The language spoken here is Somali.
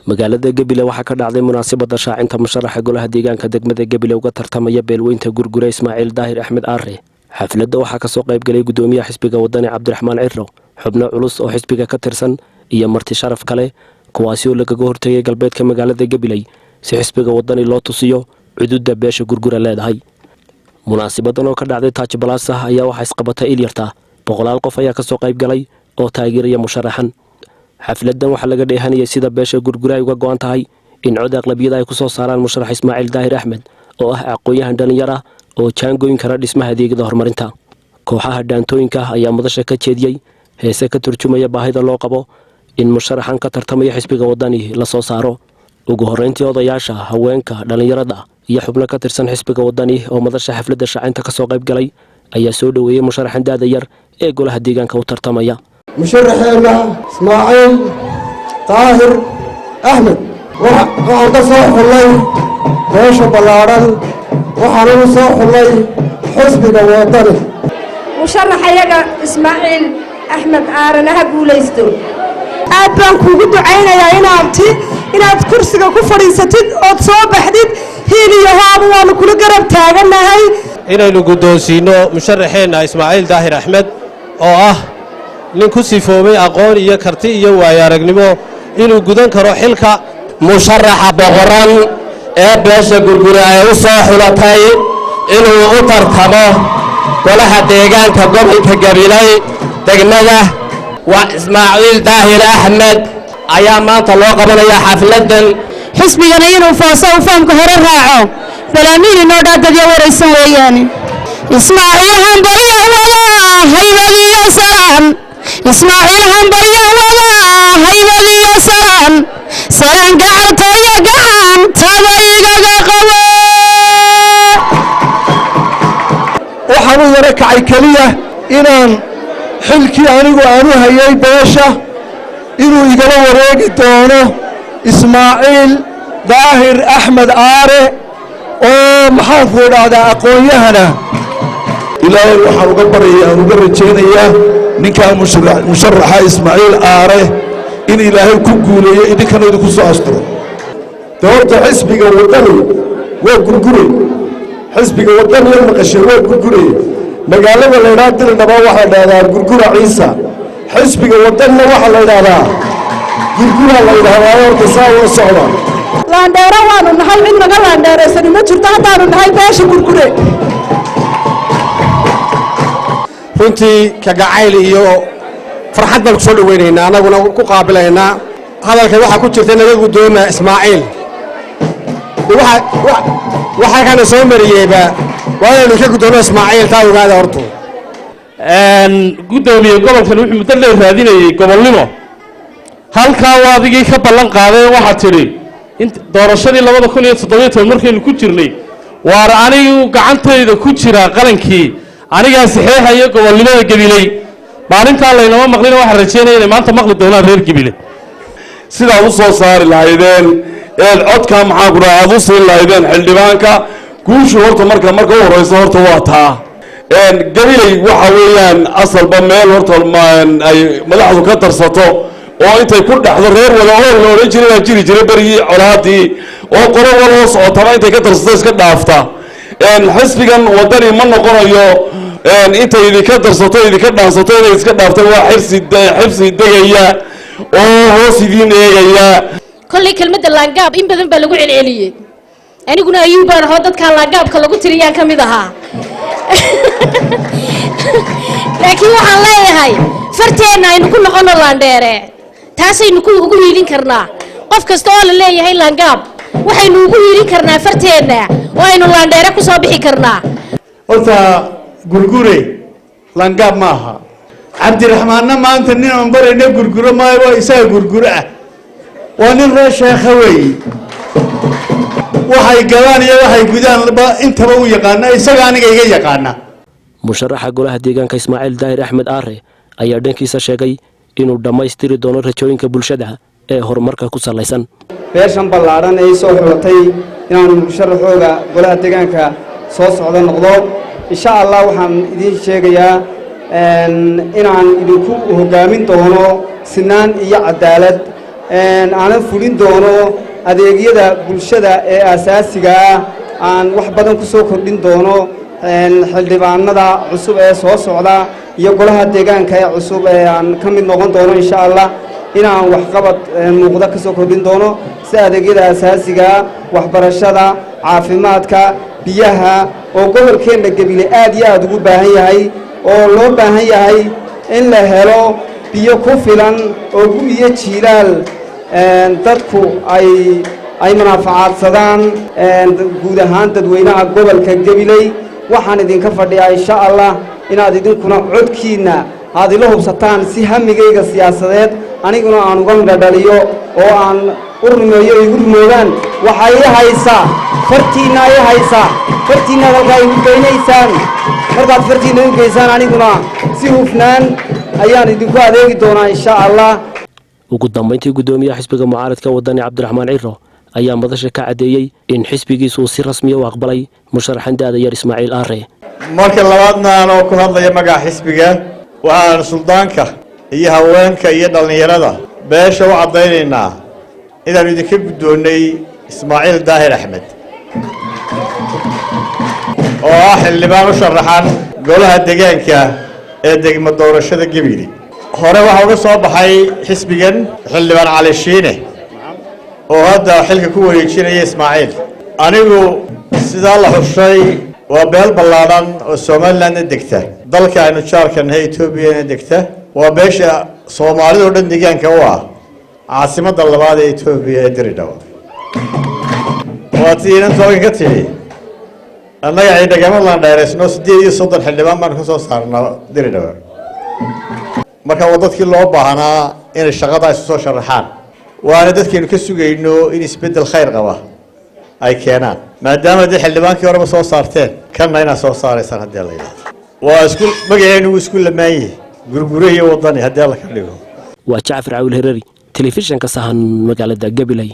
Magaalada Gebile waxaa ka dhacday munaasabada shaacinta musharaxa golaha deegaanka degmada Gebile uga tartamaya beelweynta Gurgure, Ismaaciil Daahir Axmed Aare. Xafladda waxaa kasoo qaybgalay gudoomiyaha xisbiga Wadani, Cabdiraxmaan Ciro, xubno culus oo xisbiga ka tirsan iyo marti sharaf kale, kuwaasi oo lagaga hortegay galbeedka magaalada Gabiley si xisbiga Wadani loo tusiyo cududa beesha Gurgura leedahay. Munaasibadan oo ka dhacday Taaj Balaasah ayaa waxaa isqabatay ilyarta. Boqolaal qof ayaa kasoo qaybgalay oo taageeraya musharaxan. Xafladan waxaa laga dheehanayay sida beesha Gurgura ay uga go-an tahay in cod aqlabiyada ay kusoo saaraan musharax Ismaaciil Daahir Axmed, oo ah aqoon-yahan dhallinyar ah oo jaangooyin kara dhismaha adeegyada horumarinta. Kooxaha dhaantooyinka ayaa madasha ka jeediyey heese ka turjumaya baahida loo qabo in musharaxan ka tartamaya xisbiga Wadani lasoo saaro. Ugu horreyntii, odayaasha, haweenka, dhallinyarada iyo xubno ka tirsan xisbiga Wadani oo madasha xafladda shaacinta kasoo qayb galay ayaa soo dhoweeyey musharaxan daada yar ee golaha deegaanka u tartamaya. Musharaxeenna Ismaaciil Daahir Axmed waxaan ka soo xullay beesha ballaadhan, waxaananu soo xullay xisbiga Wadani. Musharaxayaga Ismaaciil Axmed Aarana ha guulaysto. Aad baan kuugu ducaynayaa inaabti inaad kursiga ku fadhiisatid ood soo baxdid. Hiil iyo haaba waanu kula garab taagannahay. Inaynu guddoonsiinno musharaxeenna Ismaaciil Daahir Axmed, oo ah nin ku sifoobay aqoon iyo karti iyo waayo aragnimo inuu gudan karo xilka. Musharaxa boqoran ee beesha Gurgure ay u soo xulatay inuu u tartamo golaha deegaanka gobolka Gabiley degmada waa Ismaaciil Daahir Axmed ayaa maanta loo qabanayaa xafladdan. Xisbigana inuu fooso u foomka hore raaco balaamiin inoo dhaadadyo waraysan weeyaane. Ismaaciil hambalyo wada, haybadiyo salaan. Ismaaciil hambalyo wada, haybadiyo salaan. Salaan gacaltooyo, gacan tada igaga qabo. Waxaan u yaro kacay keliya inaan xilkii anigu aanu hayay beesha inuu igala wareegi doono Ismaaciil Daahir Axmed Aare, oo maxaanku idhaahdaa, aqoon-yahana. Ilaahay waxaan uga baryaya, aan uga rajaynayaa ninkaan musharaxa Ismaaciil Aare in Ilaahay ku guuleeyo, idinkana idinku soo asturo. De horta xisbiga Waddani waa Gurgure. Xisbiga Waddani la maqashay waa Gurgure. Magaalada la ydhaha Diridhaba waxaa la dhahdaa Gurgura Ciisa. Xisbiga Waddanina waxaa la ydhahdaa Gurgura la ydhahdaa. Horta saa ula socda. Laandheero waanu nahay, cid naga laandheeraysani ma jirto haddaanu nahay beesha Gurgure. Runtii kagacayl iyo farxad baan ku soo dhoweynaynaa, annaguna ku qaabilaynaa. Hadalka waxaa ku jirta naga guddooma Ismaaciil. Waxaa kana soo mariyeyba waa inaynu ka guddoono Ismaaciil, taa ogaada hortu. Guddoomiye, gobolkan wuxuu muddo dheer raadinayey gobolnimo. Halkaa waa adigii ka ballan qaaday. Waxaad tidhi doorashadii 2017 markaynu ku jirnay, waar anigu gacantayda ku jiraa qalankii, anigaa saxeexaya gobolnimada Gabiley. Maalintaa laynama maqlina, waxaan rajaynaya inay maanta maqli doonaan reer Gabile. Sidaad u soo saari lahaydeen eed codkaa, maxaan ku dhaha, aad u siin lahaydeen xildhibaanka guushu horta marka u horeysa horta waa taa. Gabiley waxa weeyaan asalba meel horta ay madaxdu ka darsato oo intay ku dhexdo reer wada ool la odhan jiray baa jiri jiray berigii colaadii, oo qolo waloo socotaba intay ka darsato iska dhaafta. Xisbigan Wadani ma noqonayo intay idinka darsato, idinka dhaansato, inay iska dhaafta. Waa xibsi xibsi degaya oo hoos idiin eegaya. Kollay kelmadda laangaab in badan baa lagu celceliyey. Aniguna ayuu baan ahoo dadkaa laangaabka lagu tiriyaan ka mid ahaa, laakiin waxaan leeyahay farteenna aynu ku noqono laandheere. Taasaynu ku ugu hiilin karnaa qof kasta oo la leeyahay laangaab. Waxaynu ugu hiilin karnaa farteenna oo aynu laandheere ku soo bixi karnaa. Horta Gurgure laangaab ma aha. Cabdiraxmaanna maanta nin aan barayna Gurguro maayo, waa isaga Gurguro ah, waa nin reer sheekha weeye. Waxay galaan iyo waxay gudaan intaba u yaqaana, isaga aniga iga yaqaana. Musharaxa golaha deegaanka Ismaaciil Daahir Axmed Aare ayaa dhankiisa sheegay inuu dhammaystiri doono rajooyinka bulshada ee horumarka ku salaysan. Beeshan ballaadhan ay soo xulatay inaanu musharaxooga golaha deegaanka Soo socda noqdo, insha Allah. Waxaan idiin sheegayaa inaan idinku hoggaamin doono sinaan iyo cadaalad, aanan fulin doono adeegyada bulshada ee aasaasiga ah, aan wax badan ku soo kordhin doono xildhibaanada cusub ee soo socda iyo golaha deegaanka ee cusub ee aan ka mid noqon doono, insha Allah, inaan waxqabad muuqda ka soo kordhin doono sida adeegyada asaasigaa, waxbarashada, caafimaadka, biyaha oo gobolkeenna Gebile aad iyo aada ugu baahan yahay, oo loo baahan yahay in la helo biyo ku filan oo gu iyo jiilaal dadku ay munaafacaadsadaan. Guud ahaan dadweynaha gobolka Gabiley, waxaan idinka fadhiyaa, insha Allah, inaad idinkuna codkiinna aad ila hubsataan si hamigayga siyaasadeed aniguna aan uga midho dhaliyo oo aan u rumeeyo, igu rumoobaan. Waxaa ii haysaa fartiinna, ii haysaa fartiinnaad halkaa igu geynaysaan. Markaad fartiinna u geysaan, aniguna si hufnaan ayaan idinku adeegi doonaa, insha Allah. Ugu dambayntii, guddoomiyaha xisbiga mucaaradka Wadani Cabdiraxmaan Ciro ayaa madasha ka caddeeyey in xisbigiisu uu si rasmiya u aqbalay musharaxan da'da yar Ismaaciil Aare. Marka labaadna, anoo ku hadlaya magaca xisbiga, waxaan suldaanka iyo haweenka iyo dhallinyarada beesha u caddaynaynaa inaannu idinka guddoonnay Ismaaciil Daahir Axmed oo ah xildhibaan u sharaxan golaha deegaanka ee degmo doorashada Gebile. Hore waxaa uga soo baxay xisbigan xildhibaan Cali Shiine oo hadda xilka ku wareejinaya Ismaaciil. Anigu sidaa la xushay waa beel ballaadhan oo Somalilandna degta, dalka aynu jaarka nahay Etoobiyana degta. Waa beesha Soomaalida oo dhan deegaanka u ah caasimadda labaad ee Etoobiya ee Diridhaba. Waa tii inantu halkan ka tidhi, annaga ciidhagama laan dheeraysno, 38 xildhibaan baanu ka soo saarnaa Diridhaba. Marka waa dadkii loo baahnaa inay shaqadaa isu soo sharaxaan, waana dadkaynu ka sugayno in isbeddel khayr qaba ay keenaan, maadaama dee xildhibaankii horeba soo saarteen, kanna inaad soo saaraysaan haddii la yidhahdo. Waa isku magaceenu, wuu isku lamaan yihi Gurgure iyo Wadani haddii Alla ka dhigo. Waa Jacfar Cawil Hereri, telefishanka Sahan, magaalada Gabiley.